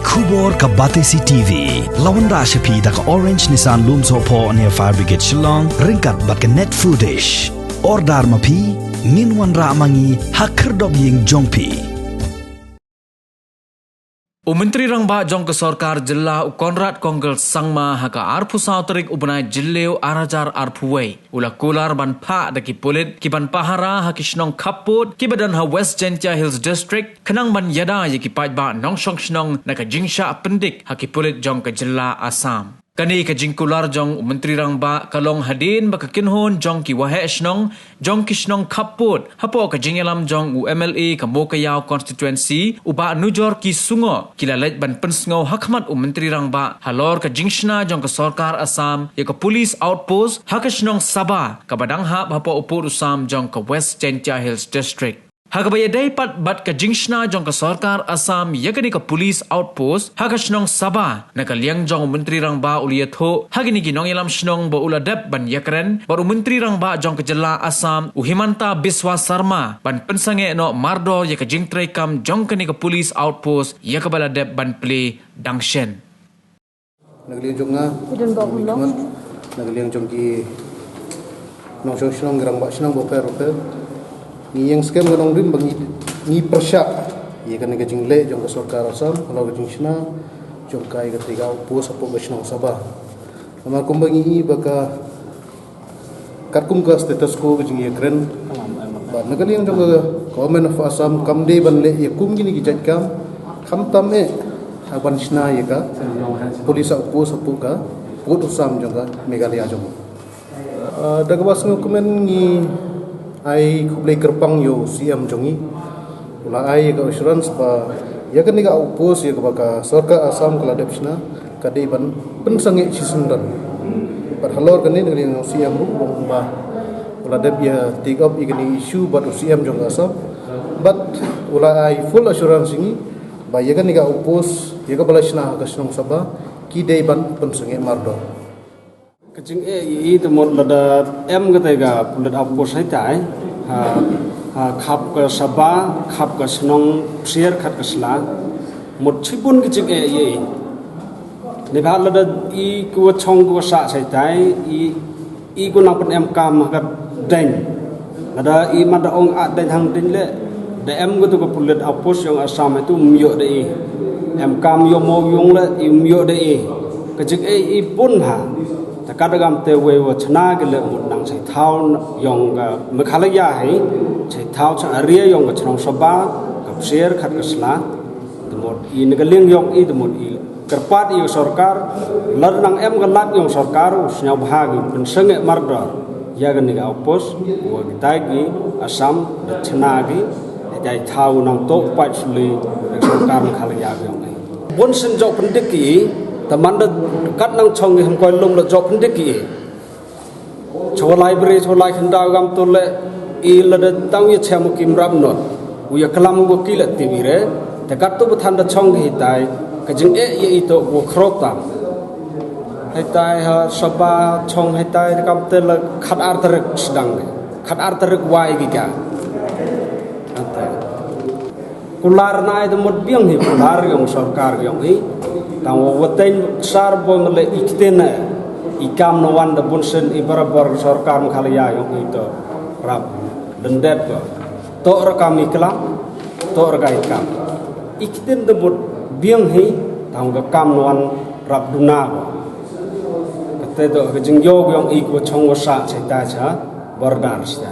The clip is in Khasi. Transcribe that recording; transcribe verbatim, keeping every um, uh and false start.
Khubor ka Batesi T V la wanrah sha phi da ka Orange Nissan Lumsohphoh near Fire Brigade Shillong, ryngkat bad ka Net Foodish. Order ma phi, ngin wanrah ma ngi ha khyrdop ïing jong phi. U Myntri Rangbah jong ka Sorkar Jylla u Conrad Kongkal Sangma ha ka arphew saw tarik u bnai Jylliew ar hajar arphew wei u la kular ban phah da ki pulit ki ban pahara ha ki shnong khappud ki ba don ha West Jaintia Hills District, khnang ban ïada ïa ki paidbah nongshong shnong na ka jingshah pyndik ha ki pulit jong ka jylla Assam. Kane ka jingkular jong u Myntri Rangbah ka long hadien ba ka kynhun jong ki waheh shnong jong ki shnong khappud hapoh ka jingïalam jong u M L A ka Mowkaiaw constituency u Bah Nujorki Sangma ki la leit ban pynsngew ha khmat u Myntri Rangbah halor ka jingshna jong ka Sorkar Assam ïa ka police outpost ha ka shnong Saba ka ba dang hap hapoh u pud u sam jong ka West Jaintia Hills District. Ha ka ba ïadei pat bad ka jingshna jong ka Sorkar Assam ïa kane ka police outpost ha ka shnong Saba, na ka liang jong u Myntri Rangbah u la ïathuh ha kine ki nongïalam shnong ba u la dep ban ïakren bad u Myntri Rangbah jong ka jylla Assam u Himanta Biswa Sarma ban pynsangeh noh mardor ïa ka jingtreikam jong kane ka police outpost ïa ka ba la dep ban plie dang shen. Na ka liang jong nga, na ka liang jong ki nongshong shnong, ki rangbah shnong bapher bapher, ngi ïeng skhem ka nongrim ba ngi, ngi pyrshah ïa kane ka jingleh jong ka Sorkar Assam halor ka jingshna jong ka ïa katei ka outpost hapoh ka shnong Saba. Namar kumba ngi i ba ka katkum ka status quo ka jingïakren, bad na ka liang jong ka Government of Assam kam dei ban leh ïa kum kine ki jait kam, khamtam eh ha ban shna ïa ka police outpost hapoh ka pud u sam jong ka Meghalaya jong. Ah, da kaba sngewkmen ngi ai khublei kyrpang ïa u C M jong ngi, u la ai ïa ka assurance ba ïa kane ka outpost ïa kaba ka Sorkar Assam ka la dep shna ka dei ban pynsangeh shisien don. Bad halor kane na ka liang jong u C M ruh ba u la dep ïa take up ïa kane issue bad u C M jong ka Assam, bad u la ai full assurance ïa ngi ba ïa kane ka outpost ïa kaba la shna ha ka shnong Saba ki dei ban pynsangeh mardor. Ka jingeh ïa i te mut lada em katei ka pulit outpost haitai ha, ha khap ka Saba, khap ka shnong Psiar Khat ka Sla, mut shibun ka jingeh ïa i. Neibhah lada i ki wa chong ki wa sah shaitai i, i ku nang pynem kam ha ka deiñ. Lada i mada ong a deiñ hang deiñ le, da em katu ka pulit outpost yong Assam itu um ïoh da i. Em kam ïoh mo yong le i um ïoh da i. Ka jingeh i bun ha. Te kat da gam te wei wa chna ki le mut nang shai thaw yong ka Meghalaya hi, shai thaw cha area yong ka chnong Saba, ka Psiar Khat ka Sla. Te mut i na ka liang yong i te mut i kyrpad ïa u sorkar, lada nang em ka lad ïa u sorkar u sñiawbha ki pynsangeh mardor ïa kane ka outpost, wa kitai ki Assam da chna ki, ïa kitai thaw nang toh pait suli ïa u sorkar Meghalaya ki ong. Bun sien jop pyndik ki, te man da kat nang chong ki hym koit lum la jop pyndik ki. Chawalai bre, chawalai khyndaw gam tu le, i lada tang ïa chem u kim rap not. U ïa klam u ki le ti wi re, te kat tu ba than da chong ki hitai, ka jingeh ïa i to u khrop tam. Hitai ha Saba chong hitai kam te le khat ar tarik sdang ne. Khat ar tarik wai ki ka. Ante. Kular nai da mut biang hi kular yong sorkar yong hi. Tang wa wateng sar bo mele i ktien i kam no wan da bun sien i barabor sorkar Meghalaya yong hi to rap dendet ko. To rakam i klam, to rakai kam. I ktien da mut biang hi tang ka kam no wan rap duna ko. Kate to ka jingyog yong i ko chong wa sa chai ta cha bordar sa.